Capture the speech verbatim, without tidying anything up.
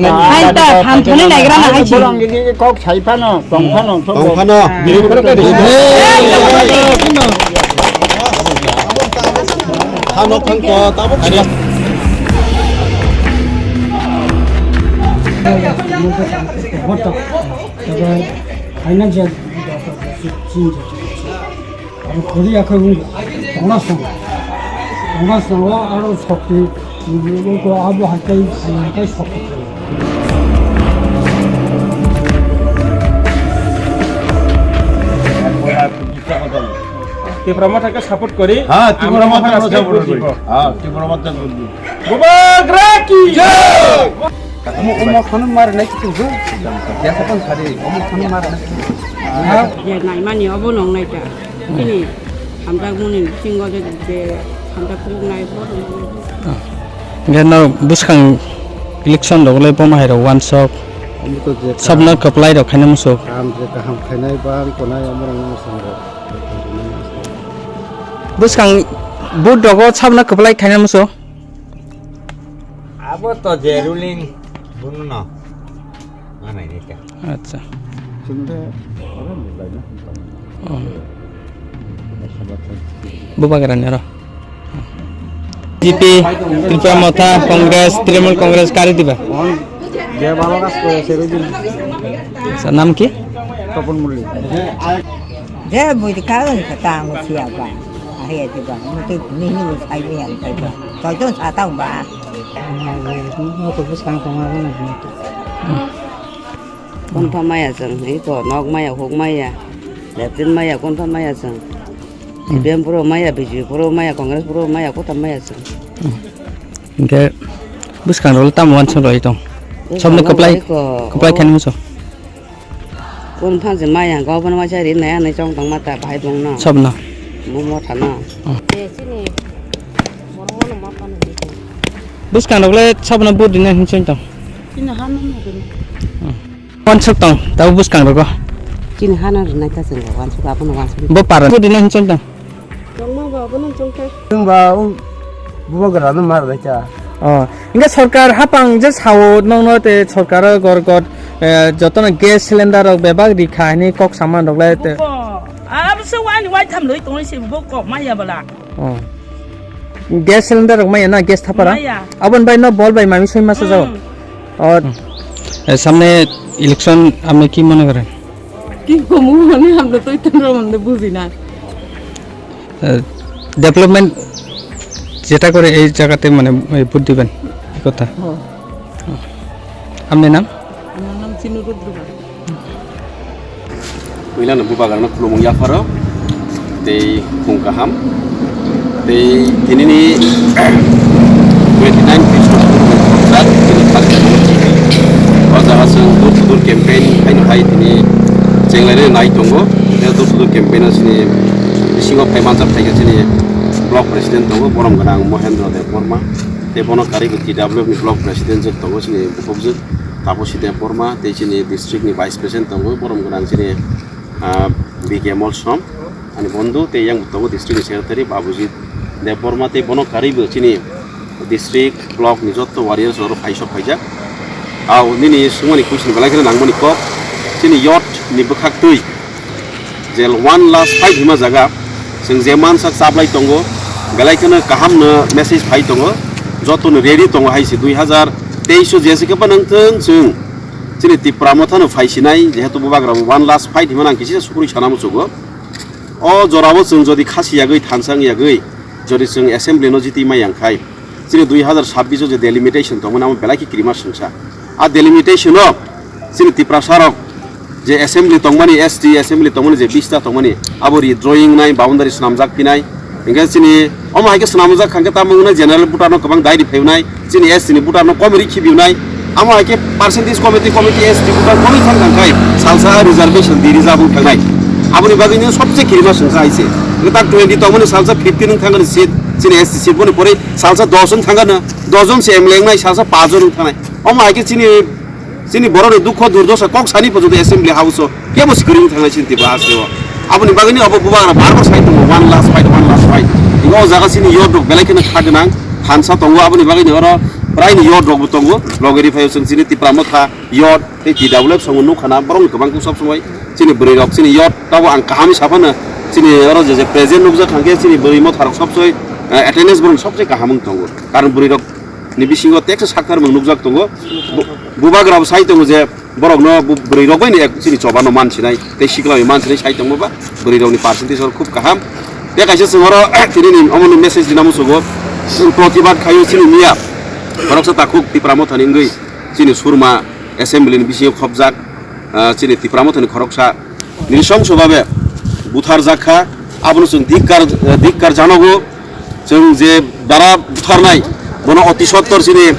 Hain ta, ham thani naigra na hai si. Borok ni kok sai phano, tong phano, tong phano. Hano thang ko, tabo kaya. Financial. Aro khori yakhai wng tongna song. Tongna song o aro sokti wngko abo hatai hatai sokti. Tipra Motha ke support kori. Ha, Tipra Motha ke support kori. Ha, Tipra Motha ke support kori. Bubagra ki jai. Omo, omo khano mar nai kitu. Biasa pon sari, omo khano mar nai. Je naimani obo nong nai ta. Chini hamjakmani bisingo je, je hamjak phunuknai bo. Hingke no bwskang election rok le bo mahai rok wansok. Omo to je sabna kwplai rok khaina muchuk. Kaam je kaham khainai bang konai omo rok no sango. Bwskang vote rogo sabna kwplai khaina muchuk. Abo to je ruling bunu no. Manai ni ka. Acha. Chwngde oro ni bai na. Oh. Bubagra ni oro. B J P, Tipra Motha, Congress, Trinamool Congress kari diba? Je balo kas ko se rujin. Sa nam ki? Topon Mulli. Je bui di ka ni ka ta ngo sia ba. Ahi ati ba. Mo te ni ni sai ni an tai ba. Toi to sa ta ba. Mo ko bus kan ko ma ba na. Kontha maya chwng, iko nok maya, huk maya, latrine maya, kontha maya chwng. Hmm. C P M puro maya, B J P puro maya, Congress puro maya, kotham maya chwng. Hmm. Hingke bwskango tamo wansuk rwui tong. Bwskango sobni kwplai, iko, kwplai o khaini muchung. Kontha se maya, hwnkhe obono waisa rinai, anai chong tong mata, bahai bongno. Sobno. Mo motha no. Hmm. Eh, chini borok no ma pano. Bwskango le sobno vote rina hinwi chong tong. Chini hano no rwno. Hmm. Wansuk tong, tabuk bwskang rogo. Chini hano rwnai ta chwng wansuk, abono wansuk. Bo para. Bo dina hinchong tong. Tongma ba abono chongkhe. Chwng ba o bubagra no mar bai cha. Oh, hingke sorkar hapang je sao nongno te sorkar gor gor, eh, jotono gas cylinder rok bebak rikha hini kok saman rok le te. Bo ko, abo se wani wai tham loi tongoi se bo kok maya bala. Oh. Gas cylinder rok maya na gas thapara? Maya. Aboni bai no bol bai mami soi masa jao. Hmm. Oh. Hmm. Eh, samne election apni ki mone goren? Ki komu mane hamle toi tanra mane buji na. Eh, development jeta kore ei jagate mane, eh, vote diben, ei kotha. Oh. Apni nam? Amar nam Chinu Rudra. Puilano bubagrano khulumung yapharo, tei khung kaham, tei tinini twenty nine Christmas tini khaksa tini khaksa. O jaga chwng door to door campaign haino hai tini chenglaino nai tongo. Tei door to door campaign o chini bisingo phai manjak phaikha chini block president tongo, borom gwnang Mohendro Debbarma. Tei bono karwi bo T W F ni block president jwk tongo chini bukhukjwk Taposi Debbarma, tei chini district ni vice president tongo, borom gwnang chini, ah, B K Molsom, ani bondhu, tei yang tongo district ni secretary Babujit Debbarma, tei bono karwi bo chini district, block ni jotto warriors rok phaisok phaijak. Au nini sumani kuchini belai kheno nangmani kok, chini youth ni bwkhak twi. Je one last fight hima jaga, chwng je mansak chaplai tongo, belai kheno kaham no message phai tongo, joto no ready tongo hai se dui hazar teis o jese khe phano wngthwng chwng chini Tipra Motha no phai sinai, jehetu bubagra bo one last fight hima nang kisa sukrui sana muchugo. O jora o chwng jodi khasi yagwi thansa wng yagwi, jodi chwng assembly no jiti mai yang khai, chini dui hazar sabbish o je delimitation tongmani amo belai khe kirima swngsa. A delimitation o chini Tiprasa rok je assembly tongmani, S T assembly tongmani, je bista tongmani, abo ri drawing nai, boundary swnamjak phinai. Hingke chini omo hai khe swnamjak kha hingke tamo wngnai general voter no kwbang dai ri phai wnai, chini S T ni voter no kom ri khibi wnai. Amo hai khe percentage committee, committee S T bubar kono thang thang khai salsa reservation di reserve wng thangnai. Aboni bagwi no sobse kirima songsa hai se. Gata twenty tongmani salsa fifteen wng thangani seat, chini S T seat boni pore salsa dos wng thangano, dos jon se M L A wngnai, salsa paanch jon wng thangnai. Omo hai khe chini, chini borok ni dukho durdosa kok sani porjonto assembly house o kebo sikring thangna chini Tripura haste o. Aboni bagwi ni obo bubagra bar bar sai tongo, one last fight, one last fight. Ingo o jaga chini youth rok belai kheno kha gwnang, thansa tongo, aboni bagwi ni oro prai ni youth rok bo tongo, loge ri phaio chwng chini Tipra Motha youth tei T W F songo nukha na, borok ni kwbang kuk sob somoi chini bwrwi rok chini youth tabo ang kaham saphano chini oro je je present nukjak thang khe chini bwrwi motha rok sob somoi, eh, attendance borok ni sob se kaham wng tongo, karon bwrwi rok ni bisingo teksa sakthar mung nukjak tongo. Bu-, bubagra bo sai tongo je borokno bu-, bwrwi rok bai ni ek chini choba no man sinai tei sikla bai man sinai sai tongma ba bwrwi rok ni percentage oro khub kaham. Tei kaisa chwng oro tini ni omo ni message dina musugo, chwng protibad khaio chini miya borok sa takhuk Tipra Motha ni wngwi chini surma assembly ni bisingo khobjak, ah, chini Tipra Motha ni khoroksa nrisongso babe butharjak kha, abono chwng dikkar, dikkar janogo. Chwng je bara butharnai, bono oti sottor chini